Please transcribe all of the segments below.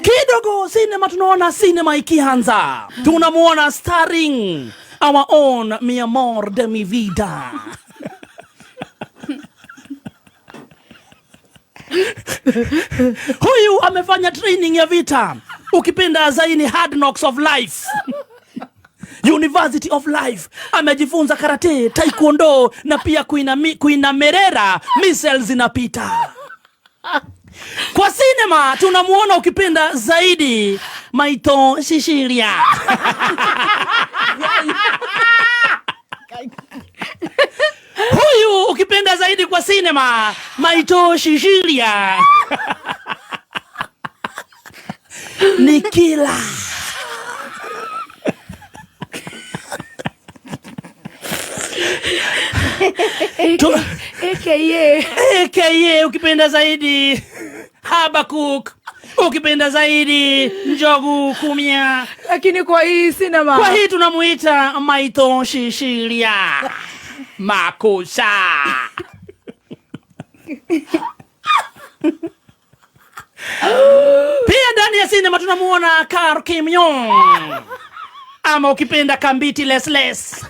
Kidogo sinema, tunaona sinema ikianza, tunamuona starring our own mi amor de mi vida. Huyu amefanya training ya vita, ukipenda zaini Hard Knocks of Life, University of Life. Amejifunza karate, taekwondo na pia kuinamerera missiles zinapita. Kwa sinema tunamuona ukipenda zaidi Maito Shishiria. Huyu ukipenda zaidi kwa sinema Maito Shishiria ni kila AKA. AKA ukipenda zaidi Habakuk, ukipenda zaidi Njogu Kumia, Lakini kwa hii sinema, kwa hii tunamuita Maito Shishiria Makosa. Pia ndani ya sinema tunamuona Kar Kim Yong, ama ukipenda Kambiti Lesles.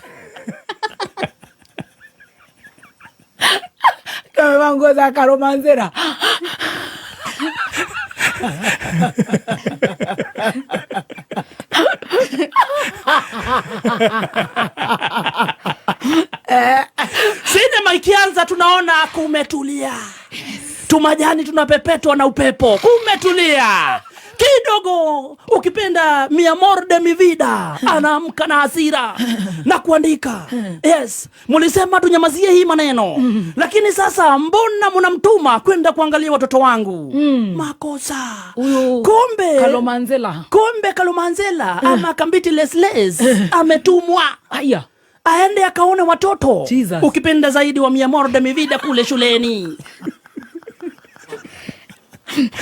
Kamevaa nguo za Karomanzera. Sinema ikianza tunaona kumetulia, tumajani tunapepetwa na upepo, kumetulia kidogo. Ukipenda mi amor de mi vida anaamka na hasira na kuandika. Yes, mulisema tunyamazie hii maneno, lakini sasa mbona mnamtuma kwenda kuangalia watoto wangu? Makosa. Huyu Kumbe Kalomanzela. Kumbe Kalomanzela ama Kambiti Lesles ametumwa Aya. aende akaone watoto. Jesus. Ukipenda zaidi wa mi amor de mi vida kule shuleni.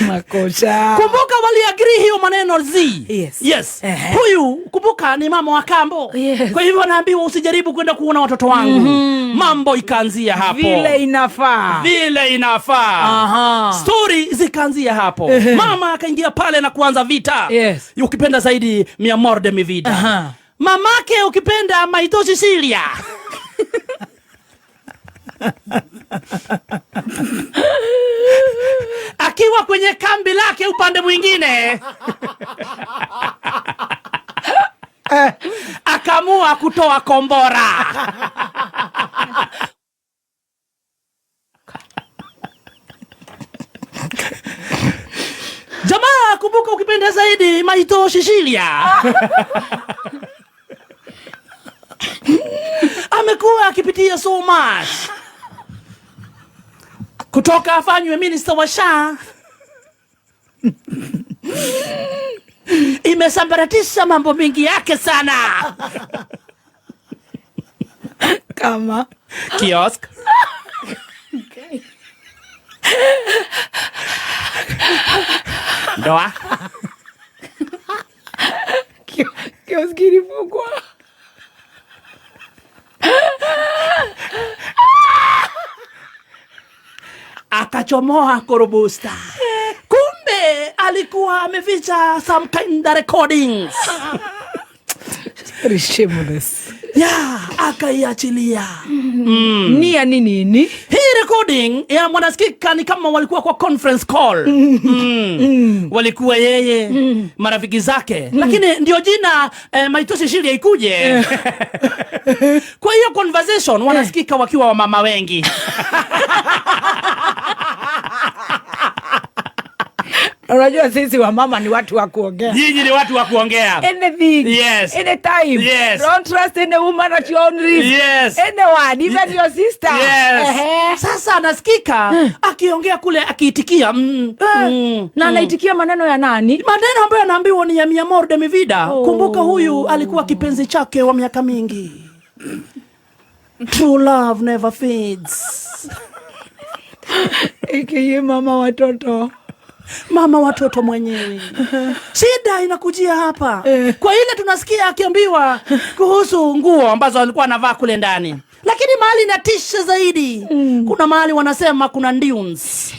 Makosa. Kumbuka waliagree hiyo maneno z. Yes. Yes. Ehe. Huyu kumbuka ni mama wa kambo. Yes. Kwa hivyo anaambiwa usijaribu kwenda kuona watoto wangu. Mambo ikaanzia hapo. Vile inafaa. Vile inafaa. Aha. Story zikaanzia hapo. Mama akaingia pale na kuanza vita. Yes. Ukipenda zaidi mi amor de mi vida. Aha. Mamake ukipenda Maito Sicilia. Akiwa kwenye kambi lake upande mwingine akaamua kutoa kombora. Jamaa, kumbuka ukipenda zaidi Maito Sicilia amekuwa akipitia so much kutoka afanywe minister wa SHA imesambaratisha mambo mingi yake sana. Kama kiosk, ndoa, kioski ilifungwa. Akachomoa korobusta. Kumbe alikuwa ameficha some kind of recordings. Very shameless. Yeah, akaiachilia. Ni ya nini ni? Hii recording ya mwanasikika ni kama walikuwa kwa conference call. Walikuwa yeye, marafiki zake. Lakini ndio jina Maito Sicilia ikuje. Kwa hiyo conversation wanasikika wakiwa wamama wengi. Unajua sisi wamama ni watu wa kuongea. Nyinyi ni watu wa kuongea. Anything. Yes. Anytime. Yes. Don't trust any woman at your own risk. Yes. Anyone, even your sister. Yes. Ehe. Sasa anasikika akiongea kule akiitikia. Na anaitikia maneno ya nani? Maneno ambayo anaambiwa ni ya mi amor de mi vida. Oh. Kumbuka huyu alikuwa kipenzi chake wa miaka mingi. True love never fades. AKA mama watoto. Mama watoto mwenyewe. Shida inakujia hapa. Kwa ile tunasikia akiambiwa kuhusu nguo ambazo alikuwa anavaa kule ndani. Lakini mahali inatisha zaidi. Kuna mahali wanasema kuna dunes.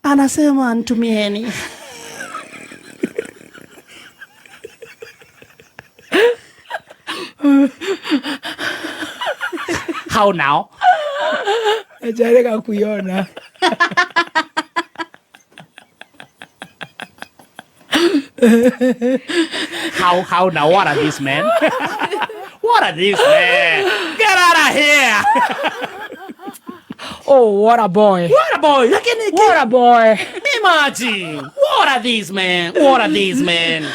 Anasema nitumieni. How now? Najareka kuiona. How now? What are these men? What are these men? Get out of here! Oh, what a boy. What a boy. Lakini What a boy. Imagine. What are these men? What are these men?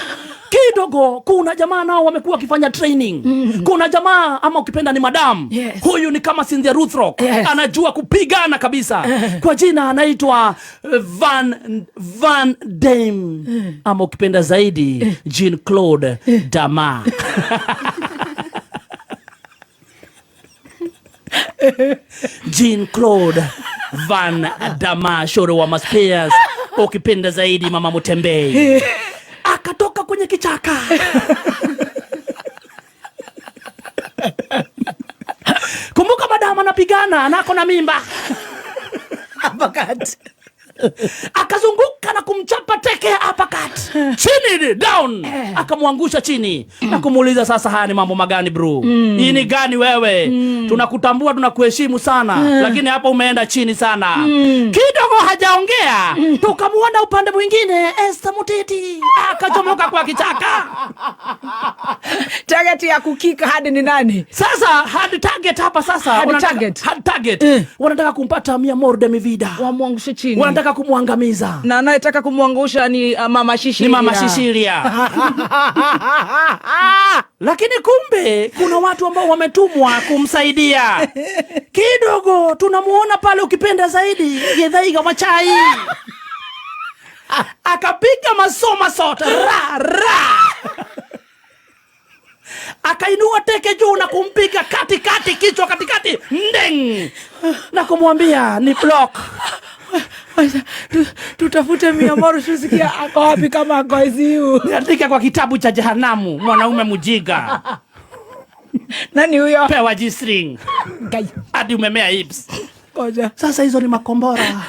Kidogo kuna jamaa nao wamekuwa wakifanya training. Kuna jamaa ama ukipenda ni madam. Yes. Huyu ni kama Cynthia Rothrock. Yes. Anajua kupigana kabisa. Kwa jina anaitwa Van Damme. Ama ukipenda zaidi Jean Claude Dama. Jean Claude Van Damme, shoro wa Maspears, ukipenda zaidi Mama Mutembei. Akatoka kwenye kichaka. Kumbuka madam anapigana na ako na mimba. Uppercut. Akazunguka na kumchapa teke uppercut. Chini down. Akamwangusha chini na kumuuliza sasa, haya ni mambo magani bro? Hii ni gani wewe? Tunakutambua, tunakuheshimu sana, lakini hapa umeenda chini sana. Kidogo hajaongea, tukamuona upande mwingine Esther Mutiti akachomoka kwa kichaka. Target ya kukika hadi ni nani? Sasa hard target hapa sasa. Hard target. Hard target. Wanataka kumpata Mi Amor de Mi Vida. Wamwangushe chini. Wanataka kumwangamiza. Na anayetaka kumwangusha ni Mama Shishiria. Ni Mama Shishiria. Lakini kumbe kuna watu ambao wametumwa kumsaidia. Kidogo tunamuona pale, ukipenda zaidi Githaiga wa chai. Akapiga masoma sote ra ra. Akainua teke juu na kumpiga katikati, kichwa katikati, ndeng, na kumwambia ni block. Tutafute Mi Amor tusikie ako wapi kama ako ICU. Niandike kwa kitabu cha jehanamu, mwanaume mjiga. Nani huyo? Pewa G-string. Gai. Hadi umemea hips. Ngoja. Sasa hizo ni makombora.